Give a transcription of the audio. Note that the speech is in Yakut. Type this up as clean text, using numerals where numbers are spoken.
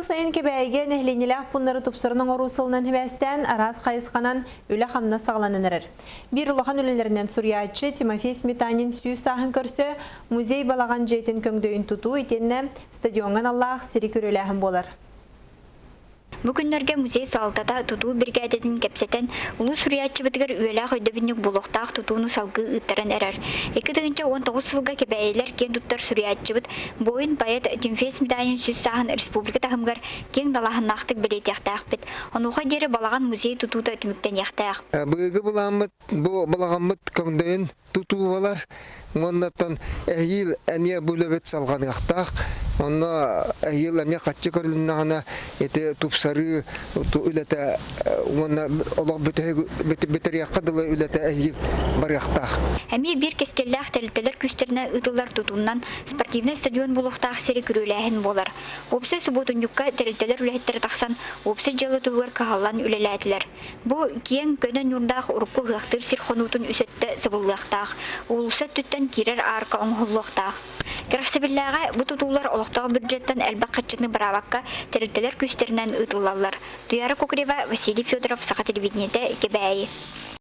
сайын Кэбээйигэ нэһилиэнньэлээх пууннары тупсаран оҥоруу сылынан сибээстээн араас хайысханан үлэ-хамнас саҕаланан эрэр. Биир улахан үлэлэринэн суруйааччы Тимофей Сметанин 100 сааһын көрсө музей балаҕан дьиэтин көҥдөйүн тутуу итиэннэ стадиоҥҥа аналлаах сири күрүөлээһин буолар. Бу күннэргэ музей салалтата тутуу биригээдэтин кэпсэтэн, улуу суруйааччыбытыгар үйэлээх өйдөбүнньүк буолуохтаах тутууну салгыы ыыттаран эрэр. 2019 сылга Кэбээйилэр киэн туттар суруйааччыбыт, буойун поэт Тимофей Сметанин 100 сааһын республика таһымыгар киэҥ далааһыннаахтык бэлиэтиэхтээхпит. Онуоха диэри балаҕан музей тутуута түмүктэниэхтээх. Быйылгы былааммыт бу балаҕаммыт көҥдөйүн тутуу буолар. Уоннаттан эһиил эмиэ бу үлэбит салҕаныахтаах. Онно эһиил эмиэ хаччы көрүлүннэҕинэ ити тупсарыы үлэтэ уонна олох бүтэриэххэ дылы үлэтэ эһиил барыахтаах. Эмиэ биир кэскиллээх тэрилтэлэр күүстэринэн ыытыллар тутуунан спортивнай стадион буолуохтаах сири күрүөлээһин буолар. Уопсай субуотунньукка тэрилтэлэр үлэһиттэрэ тахсан уопсай дьыала туһугар кыһаллан үлэлээтилэр. Бу киэҥ көнө ньуурдаах урукку ыһыахтыыр сир хонуутун үс өттө сабыллыахтаах, уулусса өттүттэн киирэр аарка оҥоһуллуохтаах. Кэрэхсэбиллээҕэ, бу тутуулар олохтоох бюджеттан элбэх харчыны бараабакка, тэрилтэлэр күүстэринэн ыытыллаллар. Туяра Кукрева, Василий Федоров, Саха телевидениетэ, Кэбээйи.